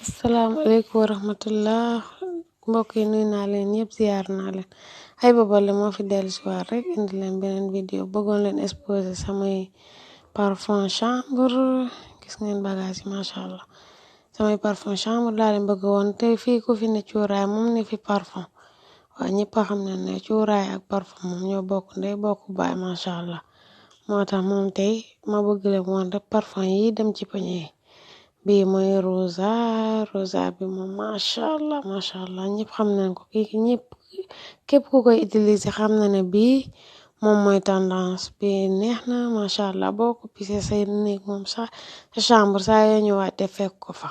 Asalaamaaleykum wa rahmatullah mbokk yi nuyu naa leen ñëpp ziar naa leen Habiba Baldé moo fi dellusiwaat rek indi leen beneen vidéo bëggoon leen exposé samay parfum chambre gis ngeen bagage yi macha allah samay parfum chambre laa leen bëgg woon te fii ku fi ne cuuraay moom ne fi parfum waaye ñëpp a xam ne cuuraay ak parfum moom ñoo bokk ndey bokk baay macha allah moo tax moom tey ma bëgg leen woon rek parfum yi dem ci pañe yi bii mooy rosa bi moom macha allah ñëpp xam nañ ko kii ñëpp képp ku koy utiliser xam na ne bii moom mooy tendance bi neex na macha allah boo ko pisee say néeg moom sa chambre saa yoo ñëwaatee fekk ko fa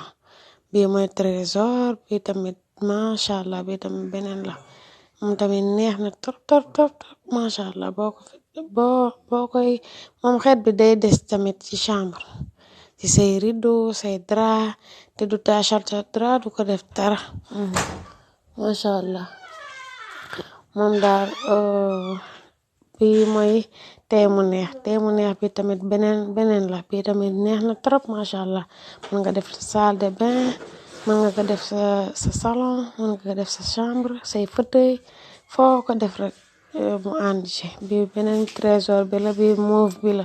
bii mooy trésor bi tamit macha allah bi tamit beneen la moom tamit neex na trop macha allah boo koy moom xeet bi day des tamit ci chambre ci say rideau say drap te du taachal sa drap du ko def dara macha allah moom daal bi mooy tey mu neex bi tamit beneen la bi tamit neex na trop macha allah mën nga def sa salle de bain mën nga ko def sa salon mën nga ko def sa chambre say fauteuil foo ko def rek mu ànd ci bi beneen trésor bi la bi mauve bi la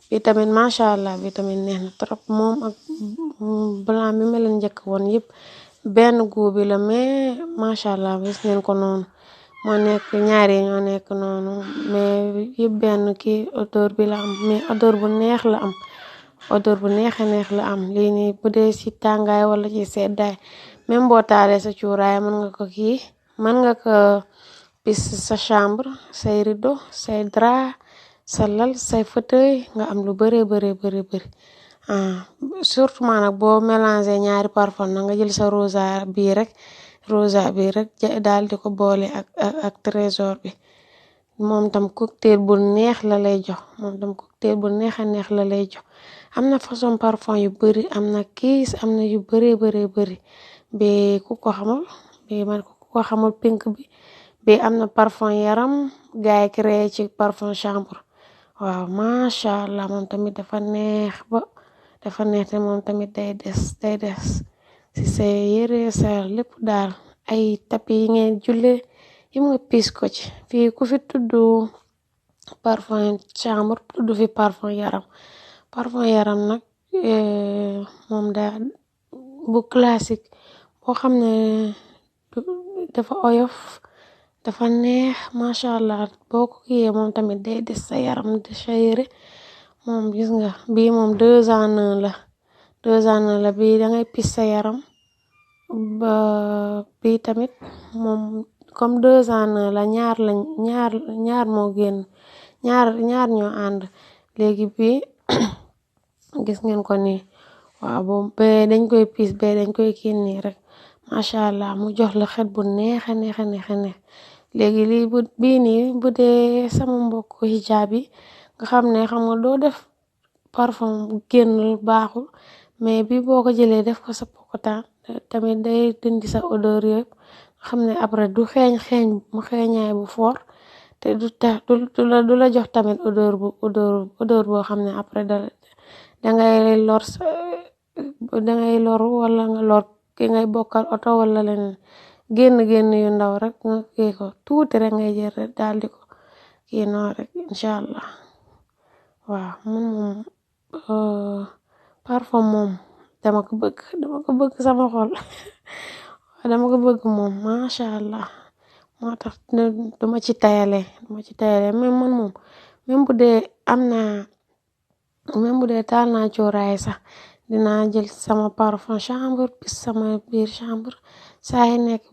bi tamit macha allah bi tamit neex na trop moom ak blanc bi ma leen njëkk woon yëpp benn goût bi la mais macha allah gis ngeen ko noonu moo nekk ñaari ñoo nekk noonu mais yëpp benn kii odeur bi la am mais odeur bu neex la am odeur bu neex la am lii nii bu dee ci tàngaay wala ci seddaay même boo taalee sa cuuraay mën nga ko pis sa chambre say rideau say drap sa lal say fauteuil nga am lu bari surtout nag boo mélangé ñaari parfum na nga jël sa rosa bii rek daal di ko boole ak trésor bi moom tam cocktail bu neex la lay jox la lay jox am na façon parfum yu bari am na kiis am na yu bari bi ku ko xamul pink bi am na parfum yaram gaay créé ci parfum chambre waaw macha allah moom tamit dafa neex te moom tamit day des ci say yére sa lépp daal ay tapi yi ngeen julle yi nga piis ko ci fii ku fi tuddu parfum chambre tuddu fi parfum yaram nag moom daal bu classique boo xam ne dafa oyof dafa neex macha allah boo ko kiyee moom tamit day des sa yaram de sa yére moom gis nga bii moom 2 en 1 la bii dangay pis sa yaram ba bii tamit moom comme 2 en 1 la ñaar moo génn ñaar ñoo ànd léegi bii gis ngeen ko nii waaw boobu bee dañ koy pis bee dañ koy kinni rek macha allah mu jox la xet bu neex léegi lii bii nii bu dee sama mbokk hijab yi nga xam nga doo def parfum génn baaxul mais bi boo ko jëlee def ko sa pokotaan tamit day dindi sa odeur yëpp xam ne après du xeeñaay bu fort te du la jox tamit odeur boo xam ne après dangay loru wala nga lor ki ngay bokkal oto wala leneen génn yu ndaw rek nga kii ko tuuti rek ngay jël rek daal di ko kii noonu rek incha allah waaw moom parfum moom dama ko bëgg sama xol dama ko bëgg moom macha allah moo tax duma ci tayale même man moom même bu dee taal naa cuuraay sax dinaa jël sama parfum chambre pis sama biir chambre saa yi nekk